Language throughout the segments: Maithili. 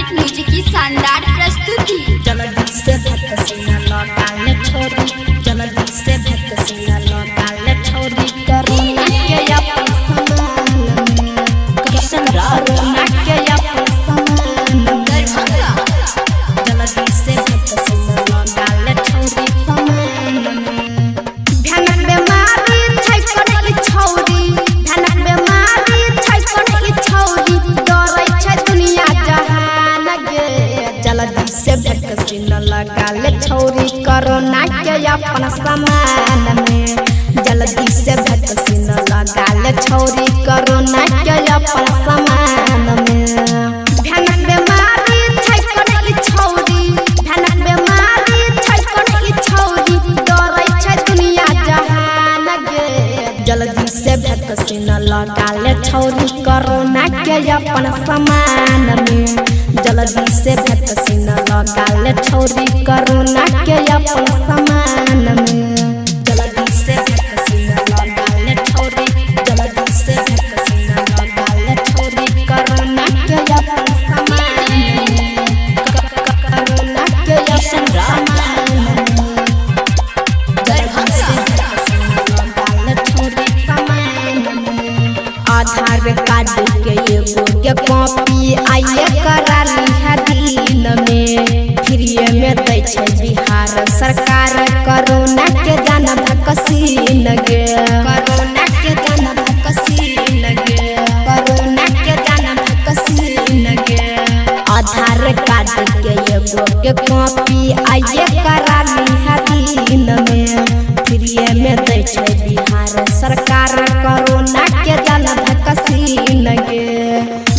कार्तिक म्यूजिक की शानदार प्रस्तुति। जल्दी से वैक्सीन लगा ले छोरी, जल्दी से वैक्सीन लगा ले छोरी, कोरोना के अपन समान में, कोरोना के अपन समान में। दरभंगा। जल्दी से वैक्सीन लगा ले छोरी समान में। भयानक बीमारी छै कोन ई छौरी, भयानक बीमारी छै कोन ई छौरी, डरै छै दुनिया जहान गे। जल्दी से वैक्सीन लगा ले छौरी, कोरोना के अपन समान में। जल्दी से वैक्सीन लगा ले छौरी, कोरोना के अपन समान में। भयानक बीमारी छै कोन ई छौरी, भयानक बीमारी छै कोन ई छौरी, डरै छै दुनिया जहान गे। जल्दी से वैक्सीन लगा ले छौरी, कोरोना के अपन समान में। जल्दी से वैक्सीन लगा ले छौरी, कोरोना के अपन समान में। जल्दी से वैक्सीन लगा ले छौरी, जल्दी से वैक्सीन लगा ले छौरी, कोरोना के अपन समान में, कोरोना के अपन समान में। जल्दी से वैक्सीन लगा ले छौरी समान में। आधार कार्ड के एगो के कॉपी आइए करा लिहा दिन में, फ्रीए में दै छै बिहार सरकार, कोरोना के जान वैक्सीन गे, कोरोना के जान वैक्सीन गे, कोरोना के जान वैक्सीन गे। आधार कार्ड के एगो के कॉपी आइए करा लिहा दिन में, फ्रीए में दै छै बिहार सरकार, कोरोना के जान वैक्सीन गे।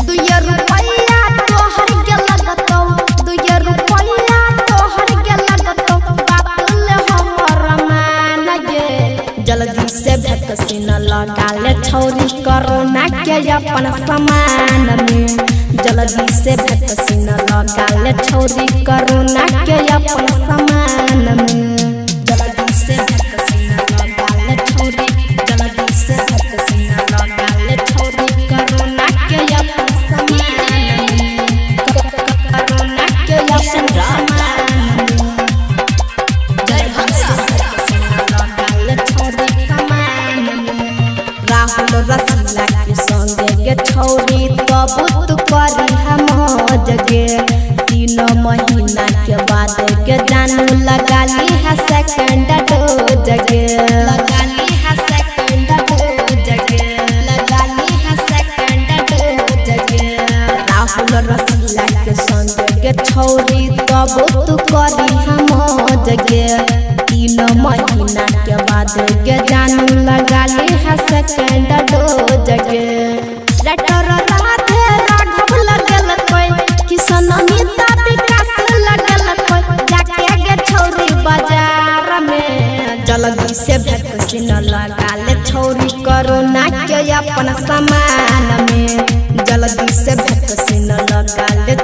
दुइये रुपैया तोहर के लगतौ, दुइये रुपैया तोहर के लगतौ, बात ले हमर मान गे। जल्दी से वैक्सीन लगा ले छौरी, कोरोना के अपन समान में। जल्दी से वैक्सीन लगा ले छौरी, कोरोना के अपन समान में। जल्दी से वैक्सीन लगा ले छौरी, जल्दी से वैक्सीन लगा ले छौरी, कोरोना के अपन समान में, कोरोना के अपन समान में। जल्दी से वैक्सीन लगा ले छौरी समान में। राहुल रसीला के संगे गे छौरी, तब तू करी हम जगे, 3 महीना के बाद के जानू लगा ली है सेकंड डोज गे, लगा ली है सेकंड डोज गे, लगा ली है सेकंड डोज गे। राहुल रसीला के संगे गे छौरी, तब तू करी हम जगे, 3 महीना के बाद के जानू लगा ली है सेकंड डोज गे। डॉक्टर राधे राघव लगल कोई, किशन अमिता विकास लगल कोई, जाके गे छौरी बाजार में। जल्दी से वैक्सीन लगा ले छौरी, कोरोना के अपन समान में। जल्दी से वैक्सीन लगा ले।